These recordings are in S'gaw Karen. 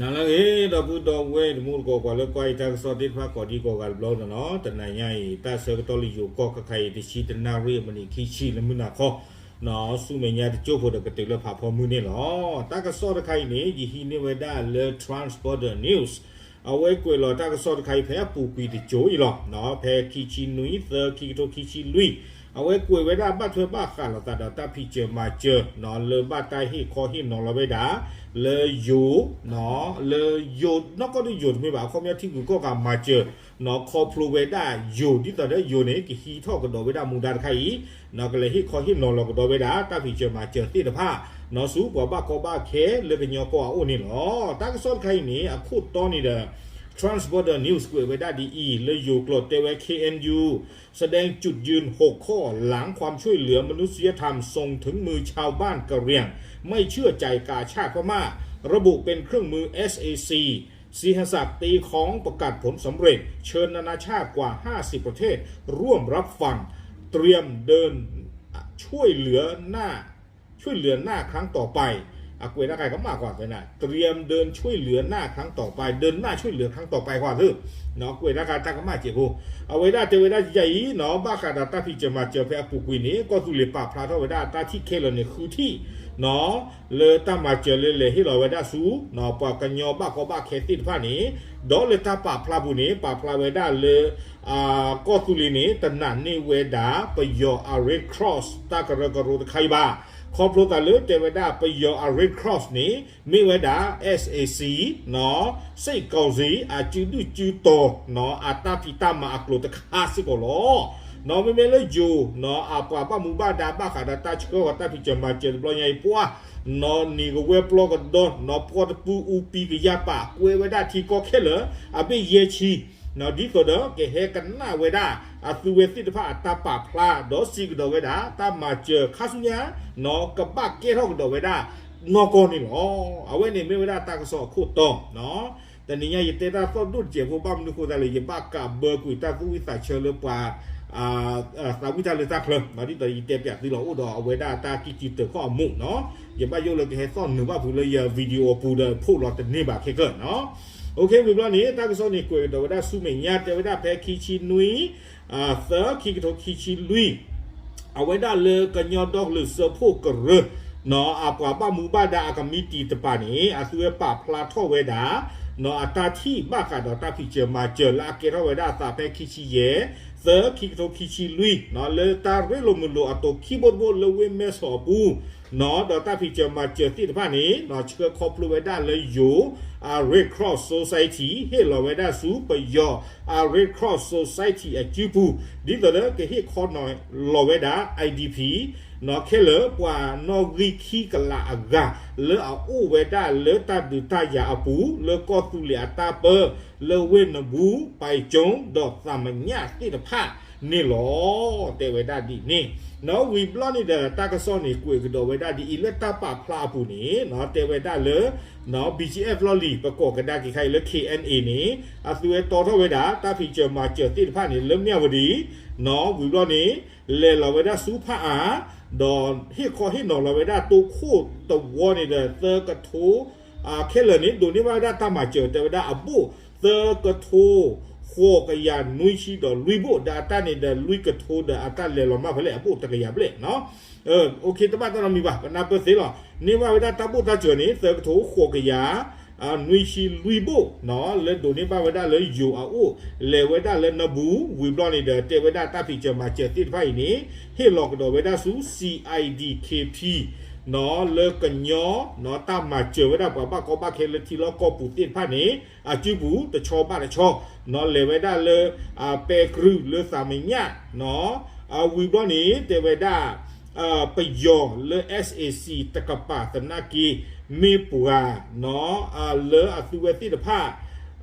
နၤလၢအဂ့ၤ ဒီပုၢ်ဒီဝဲၢ်တံၤသကိး ပှၤလၢကွၢ်ယတၢ်ကစီၣ်သ့ၣ်တဖၣ်ကိးဒံကိးဂၤတဘျီန့ၣ်လီၤ. တနၤညါအံၤ တၢ်ဆၢကတီၢ်လၢယိၤကီၢ်ခဲခါအံၤ တဆံတနၣ်ရံၣ်အမံးနံးခံဆံလၢမုၢ်နၤခီ ဆူမဲာ်ညါတကၠိဖိဒီးကတုၤလၢဖးဖီမုၢ်န့ၣ်လီၤ. တၢ်ကစီၣ်တခါအံၤန့ၣ် ယဟံးန့ၢ်ဝဲဒၣ်လၢ Transborder News အဝဲကွဲးလီၤတၢ်ကစီၣ်တခါအံၤဖဲအပူၤကွံာ်တကၠိအံၤလီၤ. ဖဲခံဆံနွံ သၢ ခံကထိခံဆံလွံၢ် အဝဲကွဲးဝဲဒၣ်ဘၣ်ထွဲဘၣ်ဃးလိာ်သးဒီးတၢ်ဖံးစၢၤမၤစၢၤ လၢဘၣ်တၢ်ဟ့ၣ်ခီဟ့ၣ်နီၤလီၤဝဲဒၣ် လၢယိၤ လၢယိၤနီၢ်ကီၢ်ဒုယိၤတမ့ၢ်ဘၣ် အခီပညီထံဂုၤကီၢ်ဂၤမၤစၢၤ ခီဖျိဝဲဒၣ်ယိၤ ဒ်သိးဒီးယိၤန့ၣ် ကဟံးထီၣ်ကဒီးဝဲဒၣ်မူဒါတခါအံၤ ကလဲၤဟ့ၣ်ခီဟ့ၣ်နီၤလီၤကဒီးဝဲဒၣ် တၢ်ဖံးစၢၤမၤစၢၤသ့ၣ်တဖၣ် ဆူပှၤဘၣ်ကီဘၣ်ခဲလၢကညီကီၢ်အအိၣ်န့ၣ်လီၤ. တၢ်ကစီၣ်တခါအံၤန့ၣ် အခိၣ်တီန့ၣ်ဒီး Transborder News ကွဲးဝဲဒၣ်ဒ်အံၤ လၢယိၤကျိာ်တဲဝဲ เคเอ็นยู แสดงจุดยืนหกข้อ หลังความช่วยเหลือมนุษยธรรมส่งถึงมือชาวบ้านกะเหรี่ยง ไม่เชื่อใจกาชาดพม่า ระบุเป็นเครื่องมือ เอสเอซี สิงหศักดิ์ตีของประกาศผลสำเร็จ เชิญนานาชาติกว่าห้าสิบประเทศร่วมรับฟัง เตรียมเดินช่วยเหลือหน้า ช่วยเหลือหน้าครั้งต่อไป အကွဲးတၢ်ကမၣ်ကွၢ်ဖဲန့ၣ် เตรียมเดินช่วยเหลือหน้าครั้งต่อไป เดินหน้าช่วยเหลือครั้งต่อไป ကွၢ်သ့ ကွဲးတၢ်ကမၣ်စဲးဖိ အဝဲဒၣ်တဲဝဲဒၣ်ယၤအံၤ ဘၣ်ဃးဒီးတၢ်ဖံးစၢၤမၤစၢၤဖဲအပူၤကွံာ်န့ၣ် ကီၢ်သူလ့ၤပာ်ဖျါထီၣ်ဝဲဒၣ်တၢ်ထံၣ်ခဲလၢာ်န့ၣ် ဃုထံၣ် လၢတၢ်မၤစၢၤလၢလဲၤဟ့ၣ်လီၤဝဲဒၣ်ဆူ ပှၤကညီဘၣ်ကီဘၣ်ခဲသ့ၣ်တဖၣ်န့ၣ် ဒီးလၢတၢ်ပာ်ဖျါပူၤန့ၣ် ပာ်ဖျါဝဲဒၣ်လၢ ကီၢ်သူလ့ၤန့ၣ် တနာ်န့ၢ်ဝဲဒၣ် ပယီၤအ Red Cross တၢ်ကရၢကရိတခါအံၤဘၣ်. ခီဖျိသးလၢတဲဝဲဒၣ် ပယီၤအ Red Cross န့ၣ် မ့ၢ်ဝဲဒၣ် SAC စ့ၣ်ကီၤစ့ၣ် အစုဒုၣ်စုတီၤ အတၢ်ဖံးတၢ်မၤအကျိၤတခါစ့ၢ်ကီးလီၤ. မ့မ့ၢ်လၢယိၤ အပှၤဘၣ်မူဘၣ်ဒါဘၣ်ဃးဒီးတၢ်ဆှၢဃီၤတၢ်ဖံးစၢၤမၤစၢၤတဘျီညါအံၤ ပှၤ နံၤကဝဲၤပျီကဒီး ပှၤတပူၤအူပံၤကယၤပာ် ကွဲးဝဲဒၣ်ထံကီၢ်ခဲလၢာ် အဘ့ၣ်ယဲၢ်ဆံ ဒ်သိးဒီးကဟဲကနၣ်ဝဲဒၣ် အသုဝဲသ့ၣ်တဖၣ်အတၢ်ပာ်ဖျါ ဒီးစံးကဒီးဝဲဒၣ် တၢ်မၤစၢၤခါဆူညါ ကဘၣ်ကဲထီၣ်ကဒီးဝဲဒၣ်နီၢ်ကီၢ်န့ၣ်လီၤ. အဝဲန့ၣ်မ့ၢ်ဝဲဒၣ်တၢ်ကစီၣ်အခိၣ်တီ တနံၤညါယတဲတၢ်သီၣ်ဒိၣ်တစဲးဖိ ဘၣ်မနုၤဃိသတးလဲၣ် ယဘၣ်ကးဘၢကွံာ်တၢ်သူၣ်ဝံၣ်သးဆၢလၢပှၤ သးဝံၣ်တၢ်လၢတၢ်ချၢ ဒ်သိးယတဲပၠးသုလီၤ အိၣ်ဒီးအဝဲဒၣ်တၢ်ကံၢ်ကံၢ်တၢၢ်ခီၣ်အမူးနီၤ ယဘၣ်ယိၣ်လၢကဟဲသီၣ်နုာ်ဘၣ်ဖုးလၢယ video အပူၤဒီး ဖီၣ်လီၤတန့ၢ်ဘၣ်ခဲကၢၢ်နီၤ. ဝံၤဘျီန့ၣ် တၢ်ကစီၣ်န့ၣ်ကွဲးကဒီးဝဲဒၣ်ဆူမဲာ်ညါ တဲဝဲဒၣ်ဖဲခံဆံနွံ သၢ ခံကထိခံဆံလွံၢ် အဝဲဒၣ်လၢကညီဒီကလုာ်စၢဖှိၣ်ကရၢ အပှၤဘၣ်မူဘၣ်ဒါအကမံးတံာ်တပၤန့ၣ် အသုဝဲပာ်ဖျါထီၣ်ဝဲဒၣ် အတၢ်ထံၣ်ဘၣ်ဃးဒီးတၢ်ဖံးစၢၤမၤစၢၤလၢအကဲထီၣ်ဝဲဒၣ်အသးဖဲခံဆံယဲၢ် သၢ ခံကထိခံဆံလွံၢ် လၢတၢ်ရ့လိာ်မုာ်လိာ်အတိၤခံဘိတဘိလၢဝ့ၢ်မဲၢ်ဆီးအပူၤ ဒီးတၢ်ဖံးစၢၤမၤစၢၤသ့ၣ်တဖၣ်န့ၣ် ဆှၢခီဖျိဝဲဒၣ်လၢယိၤ Red Cross Society ဟ့ၣ်လီၤဝဲဒၣ်ဆူပယီၤ Red Cross Society အစုပူၤ ဒ်သိးလၢကဟ့ၣ်ခီနီၤလီၤဝဲဒၣ် IDP ခဲလၢာ်ပှၤနီၣ်ဂံၢ်ခံကလးအဂၤ လၢအအိၣ်ဝဲဒၣ်လၢတၢ်ဒုးတၢ်ယၤအပူၤ လၢကီၢ်သူလ့ၤအတၢ်ပၢ လၢဝ့ၢ်နဘူ ပၢ်ကၠိ ဒီးသးမညၣ်သ့ၣ်တဖၣ်န့ၣ်လီၤ. တဲဝဲဒၣ်ဒ်န့ၣ် ဝံၤဘျီန့ၣ်ဒီး တၢ်ကစီၣ်န့ၣ်ကွဲးကဒီးဝဲဒၣ်ဒ်အံၤ လၢတၢ်ပာ်ဖျါအပူၤန့ၣ် တဲဝဲဒၣ်လၢ BGF လီၢ်လံၤ ပကိးကဒါက့ၤခါအံၤလၢ KNA န့ၣ် အသုဝဲတီထီၣ်ဝဲဒၣ် တၢ်ဖံးစၢၤမၤစၢၤသ့ၣ်တဖၣ်န့ၣ် လၢမၠၣ်ဝတံၤ ဝံၤဘျီန့ၣ် လဲၤလီၤဝဲဒၣ်ဆူဖၣ်အၣ် ဒီးဟ့ၣ်ခီဟ့ၣ်နီၤလီၤဝဲဒၣ်တိခိၣ်တဝီန့ၣ်ဒီး သၢကထိ ခဲလၢာ်န့ၣ် ဒိးန့ၢ်ဘၣ်ဝဲဒၣ်တၢ်မၤစၢၤ တဲဝဲဒၣ်အဘိၣ် သၢကထိ ဃိးကယၤနွံဆံဒီးလွံၢ်ဘိၣ် ဒီးအတၢ်န့ၣ်ဒီးလွံၢ်ကထိဒီးအတၢ်လဲၤလီၤမၢ်ဖဲလဲၣ် အဘိၣ်တကယၤဘျဲၣ် တဘၣ်တၢ်နီတမံၤဘၣ် ပနၢ်ပၢၢ်သ့လီၤ. န့ၢ်ဘၣ်ဝဲဒၣ်တၢ်ဘိၣ်တၢ်စၢၤန့ၣ် သၢကထိ ဃိးကယၤ နွံဆံလွံၢ်ဘိၣ် လၢဒိးန့ၢ်ဘၣ်ဝဲဒၣ်လၢယိၤအအိၣ် လဲၤဝဲဒၣ်လၢနဘူ ဝံၤဘျီန့ၣ်ဒီး တဲဝဲဒၣ်တၢ်ဖံးစၢၤမၤစၢၤသ့ၣ်တဖၣ်အံၤန့ၣ် ဟ့ၣ်လီၤကဒီးဝဲဒၣ်ဆူ CIDKP လၢကညီ တၢ်မၤစၢၤဝဲဒၣ်ပှၤဘၣ်ကီဘၣ်ခဲလၢထံလီၢ်ကီၢ်ပူၤသ့ၣ်တဖၣ်န့ၣ် အစုပူၤတဆီဘၣ်တဆီ လဲၤဝဲဒၣ်လၢ ပဲကြုၢ်လၢသးမညၣ် ဝံၤဘျီန့ၣ် တဲဝဲဒၣ် ပယီၤလၢ SAC တကပၤသနာ်က့ မ့ၢ်ပှၤ လၢအသုဝဲသ့ၣ်တဖၣ်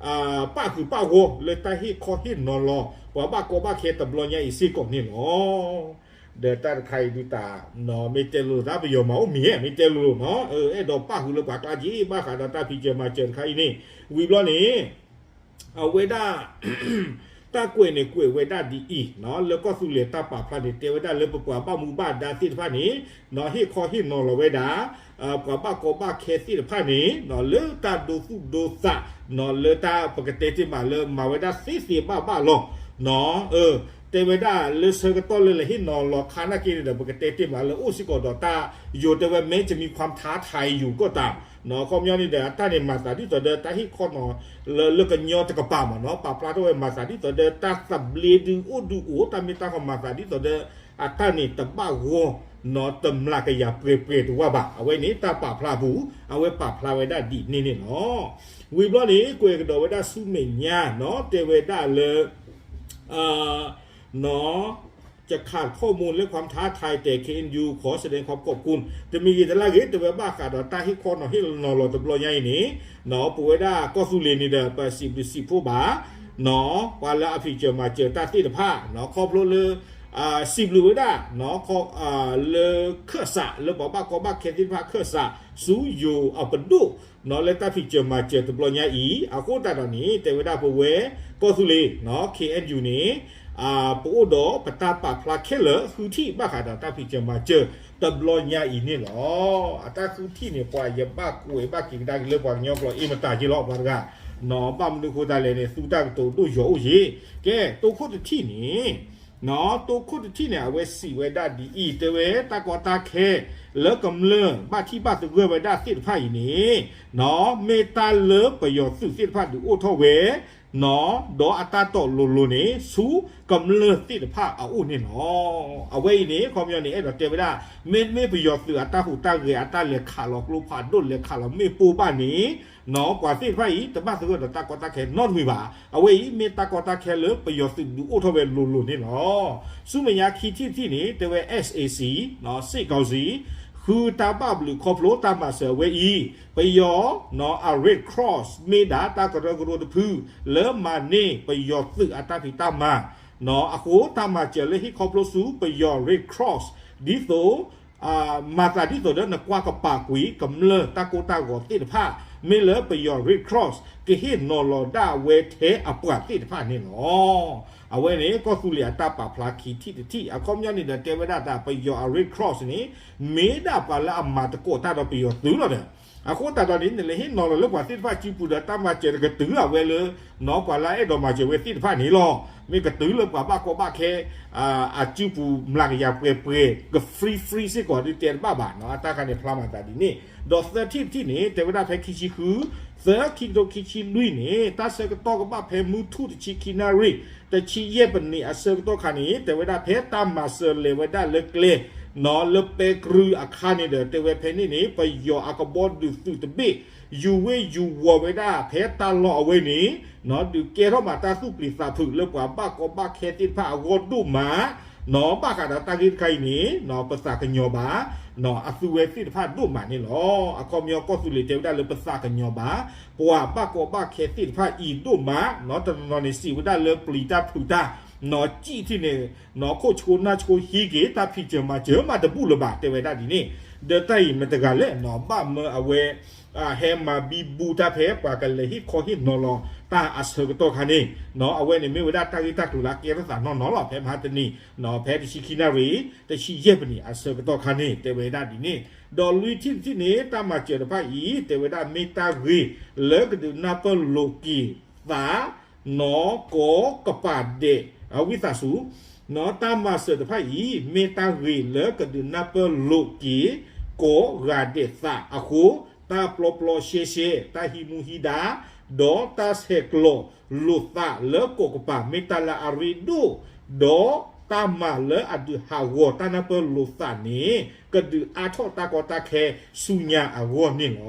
ပၣ်ဃုာ်ပၣ်ဂီၢ်လၢတၢ်ဟ့ၣ်ခီဟ့ၣ်နီၤလီၤ ပှၤဘၣ်ကီဘၣ်ခဲတဘျီညါအံၤစ့ၢ်ကီးန့ၣ်လီၤ. ဒီးတၢ်တခါအံၤဒုးတၢ် မ့ၢ်တဲလိၤလိၤတၢ်ပယီၤမၤအိၣ်မံၤ မ့ၢ်တဲလိၤလိၤနီၤ အဲၣ်ဒိးပၣ်ဃုာ်လၢပှၤကျါက့ၤ ဘၣ်ဃးဒီးတၢ်ဖံးစၢၤမၤစၢၤတခါအံၤန့ၣ် ဝံၤဘျီန့ၣ် အဝဲဒၣ် တၢ်ကွဲးန့ၣ်ကွဲးဝဲဒၣ်ဒ်အံၤ, လၢကီၢ်သူလ့ၤတၢ်ပာ်ဖျါန့ၣ် တဲဝဲဒၣ်လၢပပှၤဘၣ်မူဘၣ်ဒါသ့ၣ်တဖၣ်န့ၣ် ဟ့ၣ်ခီဟ့ၣ်နီၤလီၤဝဲဒၣ် ပှၤဘၣ်ကီဘၣ်ခဲသ့ၣ်တဖၣ်န့ၣ် လၢတၢ်ဒိသူၣ်ဒိသး လၢတၢ်ပကတဲတ့ၢ်မးလၢမၤဝဲဒၣ်သ့သ့ဘၣ်ဘၣ်လီၤ. တဲဝဲဒၣ်လၢဆၢကတီၢ်လၢလဲၤဟ့ၣ်နီၤလီၤခါနာ်က့န့ၣ်ဒီး ပကတဲတ့ၢ်မးလၢအိၣ်စ့ၢ်ကီးဒီးတၢ်ယိၤတဲဝဲ မ့ၢ်တမံၤခွါထါထါယူၤကီၢ်တၢ် အခီပညီန့ၣ်ဒီး အတၢ်န့ၣ်မၤသးဒ်သိးဒီးတၢ်ဟ့ၣ်ခီနီၤ လၢလၢကညီတကပၤမးနီၤ ပာ်ဖျါထီၣ်ဝဲမၤသးဒ်သိးဒီးတၢ်သဘျ့ဒုးအိၣ်ဒုးအိၣ် တၢ်မ့ၢ်တၢ်ကမၤသးဒ်သိးဒီး အတၢ်န့ၣ်တဘၣ်ဂီၢ်နီၤ တမျးကယၤပှဲၤပှဲၤတဝၢ်ဘၣ်. အဝဲန့ၣ်တၢ်ပာ်ဖျါအပူၤ အဝဲပာ်ဖျါဝဲဒၣ်ဒ်န့ၣ်န့ၣ်လီၤ. ဝံၤဘျီန့ၣ် ကွဲးကဒီးဝဲဒၣ်ဆူမဲာ်ညါနီၤ တဲဝဲဒၣ်လၢ နီၤ จะขาดข้อมูลและความท้าทาย แต่ เคเอ็นยู ขอแสดงความขอบคุณ တမံၤဂ့ၤတလၢ်ဂ့ၤ တဲဝဲဘၣ်ဃးဒီးတၢ်ဟ့ၣ်ခီနီၤဟ့ၣ်နီၤလီၤတဘျီညါအံၤန့ၣ် ပဝဲဒၣ်ကီၢ်သူလ့ၤန့ၣ်ဒီး ပစံးဘျုးစံးဖှိၣ်ဘၣ် ပှၤလၢအဖံးစၢၤမၤစၢၤတၢ်သ့ၣ်တဖၣ် ခီဖျိလၢ စံးဘျုးဝဲဒၣ် လၢခၢၣ်စး လၢပှၤဘၣ်ကီဘၣ်ခဲသ့ၣ်တဖၣ်ခၢၣ်စး ဆူယိၤအပဒိၣ် လၢတၢ်ဖံးစၢၤမၤစၢၤတဘျီညါအံၤ အဃိသတးဒီးန့ၣ် တဲဝဲဒၣ်ပဝဲကီၢ်သူလ့ၤ KNU န့ၣ် ပအိၣ်ဒီးပတၢ်ပာ်ဖျါခဲလၢာ်ဃုထံၣ်ဘၣ်ဃးဒီးတၢ်ဖံးစၢၤမၤစၢၤတဘျီညါအံၤန့ၣ်လီၤ. အတၢ်ဃုထံၣ်န့ၣ် ပှၤယဘၣ်ကွဲးဘၣ်က့ၤကဒါက့ၤလၢပှၤကညီကျိာ်အ့ၣ်မတၤက့လီၤ ပှၤတဂၤ ဘၣ်မနုၤအဃိသတးလဲၣ်န့ၣ် သူတၢ်ကတိၤဒိၣ်ယိာ်အိၣ်ယ့ၣ် ကဲ တိခိၣ်တထံၣ်န့ၣ် တိခိၣ်တထံၣ်န့ၣ် အဝဲစံးဝဲဒၣ်ဒ်အံၤ တဲဝဲတၢ်ကီတၢ်ခဲ လၢကမျၢၢ်ဘၣ်ထံၣ်ဘၣ်သဂၢၢ်ဝဲဒၣ်သ့ၣ်တဖၣ်အံၤန့ၣ် မ့ၢ်တၢ်လၢပယီၤသုးသ့ၣ်တဖၣ်ဒုးအိၣ်ထီၣ်ဝဲ ဒီးအတၢ်တီၣ်လိၤလိၤန့ၣ် ဆူကမျၢၢ်သ့ၣ်တဖၣ်အအိၣ်န့ၣ်လီၤ. အဝဲအံၤန့ၣ် ခီပညီန့ၣ် အဲၣ်ဒိးတဲဝဲဒၣ် မ့တမ့ၢ်ပယီၤသုးအတၢ်ဟူးတၢ်ဂဲၤ အတၢ်လဲၤခးလီၤကျိဖးဒိၣ် လဲၤခးလီၤမ့ၣ်ပိၢ်ဘၣ်န့ၣ် ပှၤသ့ၣ်တဖၣ်အံၤ တဘၣ်သဂၢၢ်ဒီးတၢ်ကီတၢ်ခဲနီတမံၤဘၣ်. အဝဲအံၤမ့ၢ်တၢ်ကီတၢ်ခဲလၢပယီၤသုးဒုးအိၣ်ထီၣ်ဝဲလိၤလိၤန့ၣ်လီၤ. ဆူမဲာ်ညါခံထံၣ်တထံၣ်န့ၣ် တဲဝဲ SAC စ့ၣ်ကီၤစံၤ ဃုတၢ်ဘၣ်ဘျုးခီဖျိတၢ်မၤစၢၤအဝဲအံၤ ပယီၤ အ Red Cross မ့ၢ်ဒၣ်တၢ်ကရၢကရိတဖု လၢမၤန့ၢ်ပယီၤသုးအတၢ်ဖံးတၢ်မၤ အဃိတၢ်မၤစၢၤလၢဟ့ၣ်ခီဖျိဆူပယီၤ Red Cross ဒ်သိး မၤသးဒ်သိးဒီးနကွၢ်ကပာ်ကွံာ်ကမျၢၢ်တၢ်ကိၢ်တၢ်ဂီၤသ့ၣ်တဖၣ် မ့ၢ်လၢပယီၤ Red Cross ကဟ့ၣ်နီၤလီၤဒၣ်ဝဲထဲအပှၤသ့ၣ်တဖၣ်န့ၣ်လီၤ. အဝဲန့ၣ် ကီၢ်သူလ့ၤအတၢ်ပာ်ဖျါခံထံၣ်တထံၣ် အခီပညီန့ၣ်ဒီးတဲဝဲဒၣ်တၢ်ပယီၤအ Red Cross န့ၣ် မ့ၢ်ဒၣ်ပှၤလၢအမၤသကိးတၢ်ဒီးပယီၤသုးလီၤဒီး အဃိသတးဒီးန့ၣ် နလဲၤဟ့ၣ်နီၤလီၤလၢပှၤသ့ၣ်တဖၣ်စုပူၤဒီးတၢ်မၤစၢၤတကတုၤလီၤဝဲလၢ နီၤပှၤလၢအအဲၣ်ဒိးမၤစၢၤဝဲသ့ၣ်တဖၣ်န့ၣ်လီၤ. မ့ၢ်ကတုၤလၢပှၤဘၣ်ကီဘၣ်ခဲ အစုပူၤမျးကယၤပှဲၤပှဲၤ က free free စ့ၢ်ကီးဒုးတဲတဘၣ်ဘၣ်နီၤ အတၢ်ခါန့ၣ်ဖျါမၤသးဒ်န့ၣ် ဒီးသၢထံၣ်တထံၣ်န့ၣ် တဲဝဲဒၣ်ဖဲခံဆံဃု သၢ ခံကထိခံဆံလွံၢ်န့ၣ် တၢ်ဆၢကတီၢ်ကဘၣ်ဖဲမုၢ်ထူၣ်တဆံခံနၣ်ရံၣ် တဆံယဲၢ်ပနံးအဆၢကတီၢ်ခါန့ၣ် တဲဝဲဒၣ်ဖဲတၢ်မၤစၢၤလဲၤဝဲဒၣ်လၢကျဲ နီၤလၢပဲကြုာ်အခါန့ၣ်ဒီး တဲဝဲဖဲန့ၣ်န့ၣ် ပယီၤအကဘီဒုးသုးတဘ့ၣ် ယူၤဝ့ၢ်ယူၤဝီၤဝဲဒၣ်ဖဲတၢ်လီၢ်အဝဲန့ၣ် နီၤဒုးကဲထီၣ်မးတၢ်သူၣ်ပျံၤသးဖုးလၢပှၤဘၣ်ကီဘၣ်ခဲသ့ၣ်တဖၣ်အဂီၢ်ဒိၣ်မး နီၤဘၣ်ဃးဒီးတၢ်ဂ့ၢ်တခါအံၤန့ၣ် နီၤပသးကညီၤဘၣ် နီၤအသုဝဲသ့ၣ်တဖၣ်ဒိၣ်မးန့ၣ်လီၤ. အခီပညီကီၢ်သူလ့ၤတဲဝဲဒၣ်လၢပသးကညီၤဘၣ် ပှၤဘၣ်ကီဘၣ်ခဲသ့ၣ်တဖၣ်အံၤဒိၣ်မး နီၤတနီၤန့ၣ်စံးဝဲဒၣ်လၢပျံၤတၢ်ဖုးတၢ် နီၤစံၣ်ထံၣ်န့ၣ် နီၤခိၣ်ဆှိနၢ်ဆှိဟံးက့ၤ တၢ်ဖံးစၢၤမၤစၢၤမးတဘူၣ်လၢၤဘၣ် တဲဝဲဒၣ်ဒ်န့ၣ် ဒီးတၢ်အံၤမတဂၤလဲၣ် နီၤဘၣ်မၢအဝဲ ဟဲမၤဘံဘူတၢ်ဖဲပှၤကလဲၤဟ့ၣ်ခီဟ့ၣ်နီၤလီၤတၢ်အဆၢကတီၢ်ခါန့ၣ် နီၤအဝဲန့ၣ်မ့ၢ်ဝဲဒၣ်တၢ်ဂ့ၢ်တၢ်ကျိၤလၢအကဲထီၣ်သးနီၢ်နီၢ်လီၤ ဖဲမဟါတနံၤ နီၤဖဲတဆံခံနၣ်ရံၣ် တဆံယဲၢ်ပနံးအဆၢကတီၢ်ခါန့ၣ် တဲဝဲဒၣ်ဒ်န့ၣ် ဒီးလွံၢ်ထံၣ်တထံၣ်န့ၣ် တၢ်မၤစၢၤတဖၣ်အံၤ တဲဝဲဒၣ်မ့ၢ်တၢ်ဂ့ၤလၢကဒုးနၢ်ပၢၢ်လိာ်က့ၤသး နီၤကိးကပၤဒဲး အဝံသးစူၤ နီၤတၢ်မၤစၢၤတဖၣ်အံၤ မ့ၢ်တၢ်ဂ့ၤလၢကဒုးနၢ်ပၢၢ်လိာ်က့ၤ ကိးဂၤဒဲးသးအဃိ တၢ်ပျီပျီရှဲရှဲ တၢ်ဟံးမူဟံးဒါ ဒီးတၢ်ဆဲးကျိးလိာ်သးလၢကိးကပၤ မ့ၢ်တၢ်လၢအရ့ဒိၣ် ဒီးတၢ်မၤလၢအဒုးဟးဂီၤတၢ်နၢ်ပၢၢ်လိာ်သးန့ၣ် ကဒုးအါထီၣ်တၢ်ကီတၢ်ခဲဆူညါအဂီၢ်န့ၣ်လီ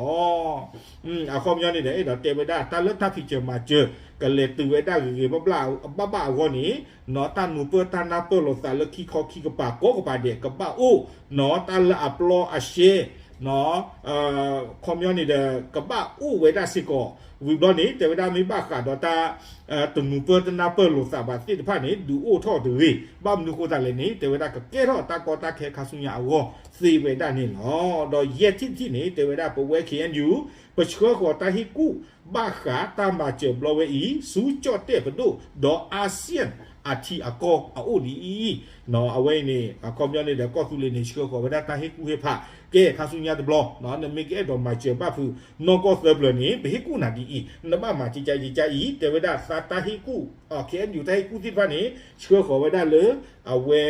ၤ. အခီပညီန့ၣ်ဒီး အဲၣ်ဒိးတဲဝဲဒၣ် တၢ်လၢတၢ်ဖံးစၢၤမၤစၢၤ ကလဲၤတုၤဝဲဒၣ်ဂ့ၤဂ့ၤဘၣ်ဘၣ်အဂီၢ်န့ၣ် နီၤတၢ်နူၤပၢၢ်တၢ်နၢ်ပၢၢ်လိာ်သးလၢခံခီခံကပၤကိးကပၤဒဲးကဘၣ်အိၣ် နီၤတၢ်လၢအပျီအရှဲ ခီပညီန့ၣ်ဒီး ကဘၣ်အိၣ်ဝဲဒၣ်စ့ၢ်ကီး, ဝံၤဘျီန့ၣ် တဲဝဲဒၣ်မ့ၢ်ဘၣ်ဃးဒီးတၢ် တနူၤပၢၢ်တနၢ်ပၢၢ်လိာ်သးဘၣ်သ့ၣ်တဖၣ်န့ၣ် ဒုးအိၣ်ထီၣ်တဂ့ၤ, ဘၣ်မနုၤဃိသတးလဲၣ်န့ၣ် တဲဝဲဒၣ်ကကဲထီၣ်တၢ်ကီတၢ်ခဲခါဆူညါအဂီၢ်သ့ဝဲဒၣ်န့ၣ်လီၤ. ဒီးယဲၢ်ထံၣ်တထံၣ်န့ၣ် တဲဝဲဒၣ်ပဝဲ ခ့ၣ်အဲၣ်ယူၣ် ပဆှၢဃီၤတၢ်ဟ့ၣ်ကူၣ် ဘၣ်ဃးတၢ်မၤစၢၤဘျီဝဲအံၤ ဆူကၠီၣ်တဲၣ်ပဒိၣ် ဒီး ASEAN အထံအကီၢ်အအိၣ်ဒ်အံၤ, အဝဲအံၤန့ၣ် အခီပညီန့ၣ်ဒီး ကီၢ်သူလ့ၤန့ၣ် ဆှၢဃီၤဝဲဒၣ်တၢ်ဟ့ၣ်ကူၣ်ဟ့ၣ်ဖး ကဲခါဆူညါတဘျီ နမ့ၢ်ကအဲၣ်ဒိးမၤစၢၤဘၣ်ဖုး နီၢ်ကီၢ်သၢပျၢၤန့ၣ် ပဟ့ၣ်ကူၣ်နၤဒ်အံၤ, နဘၣ်မၤကကကကအံၤ, တဲဝဲဒၣ်သးတၢ်ဟ့ၣ်ကူၣ် ခ့ၣ်အဲၣ်ယူၣ် တၢ်ဟ့ၣ်ကူၣ်သ့ၣ်တဖၣ်န့ၣ် ဆှၢဃီၤဝဲဒၣ်လၢ အဝဲ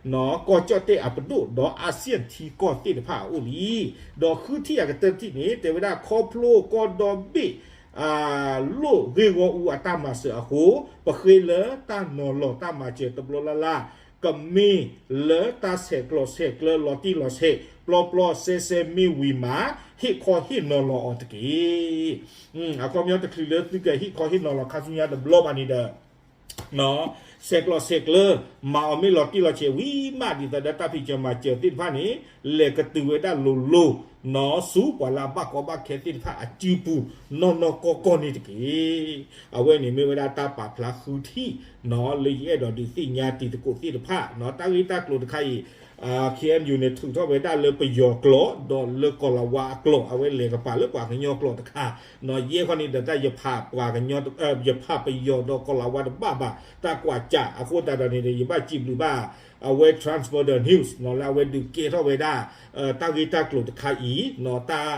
ကီၢ်ကၠီၣ်တဲၣ်အပဒိၣ် ဒီး ASEAN ထံကီၢ်သ့ၣ်တဖၣ်အအိၣ်လံ. ဒီးဃုထံၣ်အကတၢၢ်တထံၣ်န့ၣ် တဲဝဲဒၣ်ခီဖျိကီၢ်ဒီဘ့ၣ် လိၣ်ဂ့ၢ်ဂီၢ်အူအတၢ်မၤစၢၤအဃိ ပဃ့လၢတၢ်နီၤလီၤတၢ်မၤစၢၤတဘျီလၢ်လၢ် ကမ့ၢ်လၢတၢ်ဆဲးကျိးဆဲးကျၢလီၤတံၢ်လီၤဆဲး ပျီပျီစဲစဲမ့ၢ်ဝံၤမး ဟ့ၣ်ခီဟ့ၣ်နီၤလီၤအီၤတက့ၢ်. အခီပညီတချုးလၢသုကဟ့ၣ်ခီဟ့ၣ်နီၤလီၤခါဆူညါတဘျီဘၣ်န့ၣ်ဒီး ဆဲးကျိးဆဲးကျၢ မၤအီၤမ့ၢ်လီၤတံၢ်လီၤဆဲးဝံၤမး ဒ်သိးဒီးတၢ်ဖံးစၢၤမၤစၢၤသ့ၣ်တဖၣ်န့ၣ် လဲၤကတုၤဝဲဒၣ်လိၤလိၤ ဆူပှၤလၢအဘၣ်ကီဘၣ်ခဲသ့ၣ်တဖၣ်အစုပူၤ နီၢ်နီၢ်ကီၢ်ကီၢ်န့ၣ်တက့ၢ်. အဝဲန့ၣ်မ့ၢ်ဝဲဒၣ်တၢ်ပာ်ဖျါဃုထံၣ် လၢယအဲၣ်ဒိးဒုးသ့ၣ်ညါတံၤသကိးသ့ၣ်တဖၣ် တၢ်ဂ့ၢ်တၢ်ကျိၤတခါအံၤ ခ့ၣ်အဲၣ်ယူၣ် န့ၣ် ထုးထီၣ်ဝဲဒၣ်လၢပယီၤကျိာ် ဒီးလၢကီၤလၤဝါအကျိာ် အဝဲလဲၤကပၤလၢပှၤကညီကျိာ်တခါ ယဲၢ်ခီန့ၣ်ဒီးတၢ်ယဖးပှၤကညီ ယဖးပယီၤဒီးကီၤလၤဝါတဘၣ်ဘၣ် တၢ်ကွၢ်စး အဃိသတးဒီးန့ၣ်ဒီး ယဘၣ်စံးဘျုးဘၣ် အဝဲ Transborder News လၢအဝဲဒုးကဲထီၣ်ဝဲဒၣ် တၢ်ဂ့ၢ်တၢ်ကျိၤတခါအံၤ တၢ်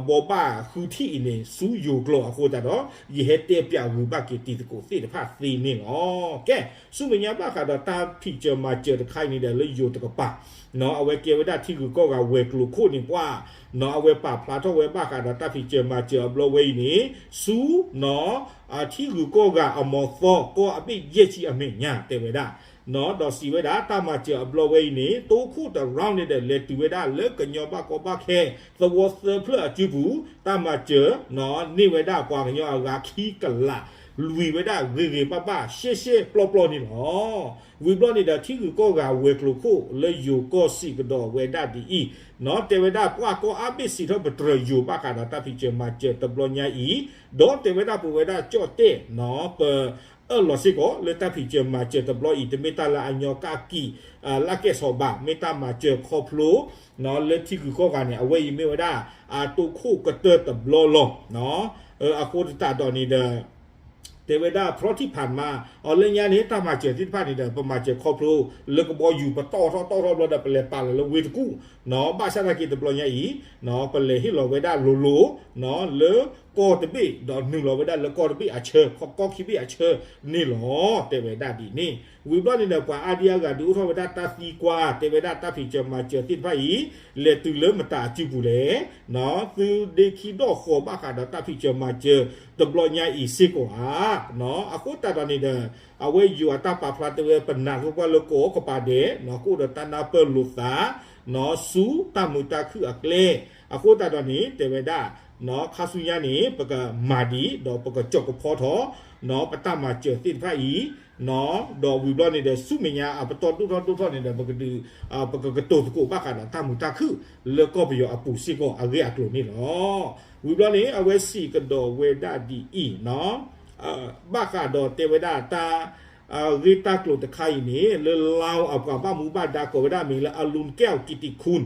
ဘိးဘၣ်ဃုထံၣ်အံၤန့ၣ် ဆူယိၤကျိာ်အဃိသတးဒီး ယဟဲတဲပၠးဂုာ်ဘၣ်က့ၤတံၤသကိးသ့ၣ်တဖၣ်သ့န့ၣ်လီၤ. ကဲ ဆူမဲာ်ညါဘၣ်ဃးဒီးတၢ်ဖံးစၢၤမၤစၢၤတခါအံၤန့ၣ်ဒီး လၢယိၤတကပၤ အဝဲကဲဝဲဒၣ်ထံဂုၤကီၢ်ဂၤဝဲၤကျိၤခိၣ်န့ၣ်ပှၢ် အဝဲပာ်ဖျါထီၣ်ဝဲဘၣ်ဃးဒီးတၢ်ဖံးစၢၤမၤစၢၤအဘျီဝဲအံၤန့ၣ် ဆူ ထံဂုၤကီၢ်ဂၤအမီၤသီ ကီၢ်အဘ့ၣ်ယဲၢ်ဆံအမဲာ်ညါတဲဝဲဒၣ် ဒီးစံးဝဲဒၣ် တၢ်မၤစၢၤအဘျီဝဲအံၤန့ၣ် တိခိၣ်တ round န့ၣ်ဒီး လဲၤတုၤဝဲဒၣ်လၢကညီဘၣ်ကီဘၣ်ခဲ သဝီသၢဖျၢၣ်အစုပူၤ တၢ်မၤစၢၤ န့ၢ်ဝဲဒၣ်ပှၤကညီအဂၤခံကလး လွံၢ်ဝဲဒၣ်ဂ့ၤဂ့ၤဘၣ်ဘၣ် ရှဲရှဲပျီပျီန့ၣ်လီၤ. ဝံၤဘျီန့ၣ်ဒီး ထံဂုၤကီၢ်ဂၤဝဲၤကျိၤခိၣ်လၢယိၤကီၢ်စံးကဒီးဝဲဒၣ်ဒ်အံၤ, တဲဝဲဒၣ်ပှၤကီၢ်အါဘ့ၣ်စံးထီၣ်ပတြၢၤယိၤဘၣ်ဃးဒီးတၢ်ဖံးစၢၤမၤစၢၤတဘျီညါအံၤ, ဒီးတဲဝဲဒၣ်ပဝဲဒၣ်ကၠီၣ်တဲၣ် ပ အၢၣ်လီၤစ့ၢ်ကီးလၢတၢ်ဖံးစၢၤမၤစၢၤတဘျီအံၤ တမ့ၢ်တၢ်လၢအညီကၣ်ကံၢ် လၢကဲၣ်ဆိးဘၣ် မ့ၢ်တၢ်မၤစၢၤခီဖျိ လၢထံဂုၤကီၢ်ဂၤန့ၣ် အဝဲအံၤမ့ၢ်ဝဲဒၣ် အတိခိၣ်ကတၢၢ်တဘျီလီၤ. အဃိသတးဒီးန့ၣ်ဒီး တဲဝဲဒၣ်ဖြီထံၣ်ဖးမါ အီၤလၢညါန့ၣ် တၢ်မၤစၢၤသ့ၣ်တဖၣ်န့ၣ်ဒီး ပမၤစၢၤခီဖျိ လၢကဘီယူၤပတီၢ်ထီၣ်တီၢ်ထီၣ်ဘျီဒီး ပလဲၤပာ်လီၤလၢဝ့ၢ်တကူၣ် ဘၣ်ဆၣ်သနာ်က့တဘျီညါအံၤ ပလဲၤဟ့ၣ်လီၤဝဲဒၣ်လိၤလိၤ လၢကီၢ်တဘ့ၣ် ဒီးနုာ်လီၤဝဲဒၣ်လၢကီၢ်တဘ့ၣ်အဆၢ ကီၢ်ခံဘ့ၣ်အဆၢန့ၣ်လီၤ. တဲဝဲဒၣ်ဒ်န့ၣ် ဝံၤဘျီန့ၣ်ဒီး ပှၤအါဒံအါဂၤဒုးအိၣ်ထီၣ်ဝဲဒၣ်တၢ်သံကွၢ် တဲဝဲဒၣ်တၢ်ဖံးစၢၤမၤစၢၤသ့ၣ်တဖၣ်အံၤ လဲၤတုၤလၢမတၤအစုပူၤလဲၣ် သုဒ့ခံဒီၣ်ဃီၤဘၣ်ဃးဒီးတၢ်ဖံးစၢၤမၤစၢၤ တဘျီညါအံၤစ့ၢ်ကီးဧါ. အဃိသတးဒီးန့ၣ်ဒီး အဝဲယိၤအတၢ်ပာ်ဖျါတဲဝဲ ပနာ်လိာ်ကွၢ်လၢကီၢ်ကပၤဒဲး ကအိၣ်ဒီးတၢ်နၢ်ပၢၢ်လိာ်သး ဆူတၢ်မုာ်တၢ်ခုၣ်အကျဲ အဃိသတးဒီးန့ၣ် တဲဝဲဒၣ် ခါဆူညါန့ၣ် ပကမၤဒံး ဒီးပကကၠီၣ်ကဖီထီၣ် ပတၢ်မၤစၢၤသ့ၣ်တဖၣ်အံၤ ဒီးဝံၤဘျီန့ၣ်ဒီး ဆူမဲာ်ညါအပတီၢ်ဒိၣ်ထီၣ်ဒိၣ်ထီၣ်န့ၣ်ဒီး ပကဒုး ပကကတိၤသကိးဘၣ်ဃးဒီးတၢ်မုာ်တၢ်ခုၣ် လၢကီၢ်ပယီၤအပူၤစ့ၢ်ကီးအဂ့ၢ်အကျိၤန့ၣ်လီၤ. ဝံၤဘျီန့ၣ် အဝဲစံးကဒီးဝဲဒၣ်ဒ်အံၤ ဘၣ်ဃးဒီးတဲဝဲဒၣ်တၢ် ဂ့ၢ်တၢ်ကျိၤတခါအံၤန့ၣ် လၢလါအပှၤဘၣ်မူဘၣ်ဒါကိးဝဲဒၣ်မ့ၢ်လၢ အလူၣ်ကဲၣ်အူကံတံၤခူၣ်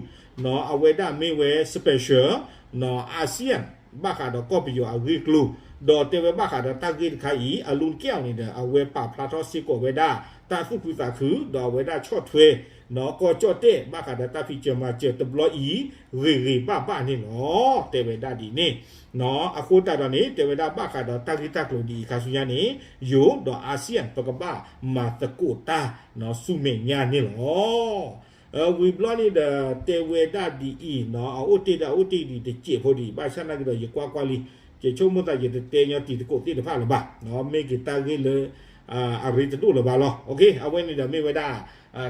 အဝဲဒၣ်မ့ၢ်ဝဲ special အါစံၣ်ယၣ် ဘၣ်ဃးဒီးကီၢ်ပယီၤအဂ့ၢ်ကျိၤ ဒီးတဲဝဲဘၣ်ဃးဒီးတၢ်ဂ့ၢ်တခါအံၤ အလူၣ်ကဲၣ်အူန့ၣ်ဒီး အဝဲပာ်ဖျါထီၣ်စ့ၢ်ကီးဝဲဒၣ် တၢ်သူၣ်ခုသးခု ဒီးအဝဲဒၣ်ဆီၣ်ထွဲ ကီၢ်ကၠီၣ်တဲၣ် ဘၣ်ဃးဒီးတၢ်ဖံးစၢၤမၤစၢၤတဘျီအံၤ ဂ့ၤဂ့ၤဘၣ်ဘၣ်န့ၣ်လီၤ. တဲဝဲဒၣ်ဒ်န့ၣ် အဃိသတးဒီးန့ၣ် တဲဝဲဒၣ်ဘၣ်ဃးဒီးတၢ်ဂ့ၢ်တၢ်ကျိၤဒ်အံၤ ခါဆူညါန့ၣ် ယိၤဒီးအါစံၣ်ယၣ် ပကဘၣ်မၤသကိးတၢ် ဆူမဲာ်ညါန့ၣ်လီၤ. ဝံၤဘျီန့ၣ်ဒီး တဲဝဲဒၣ်ဒ်အံၤ အအိၣ်တ့ၢ်ဒီးအအိၣ်တ့ၢ်ဒံးတစဲးဖိဒံး ဘၣ်ဆၣ်သနာ်က့ဒီး ယကွၢ်ကွၢ်လံ ယဆိကမိၣ်သးယတတဲညီတံၤသကိးသ့ၣ်တဖၣ်လၢၤဘၣ် မ့ၢ်က့ၤတၢ်ဂ့ၢ်လၢ အရ့တဒိၣ်လၢၤဘၣ်လီၤ. အဝဲန့ၣ်ဒီးမ့ၢ်ဝဲဒၣ်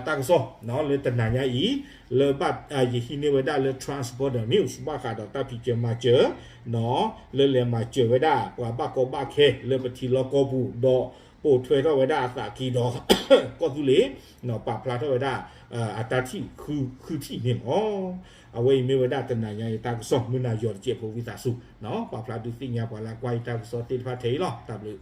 တၢ်ကစီၣ် လၢတနၤညါအံၤ လၢဘၣ်ယဟံးန့ၢ်ဝဲဒၣ်လၢ Transborder News ဘၣ်ဃးဒီးတၢ်ဖံးစၢၤမၤစၢၤ လၢလဲၤမၤစၢၤဝဲဒၣ် ပှၤဘၣ်ကီဘၣ်ခဲလၢပထံလီၢ်ကီၢ်ပူၤ ဒီး ပိာ်ထွဲထီၣ်ဝဲဒၣ်အသးက့ၤဒီး ကီၢ်သူလ့ၤ ပာ်ဖျါထီၣ်ဝဲဒၣ် အတၢ်ထံၣ်ဃုထံၣ်န့ၣ်လီၤ. အဝဲအံၤမ့ၢ်ဝဲဒၣ်တနၤညါအံၤတၢ်ကစီၣ် မုၢ်နၤယီၤတစဲးဖိဝံသးစူၤ ပာ်ဖျါဒုးသ့ၣ်ညါပှၤလၢအကွၢ်ယတၢ်ကစီၣ်သ့ၣ်တဖၣ်ထဲအံၤလီၤ. တၢ်ဘျုး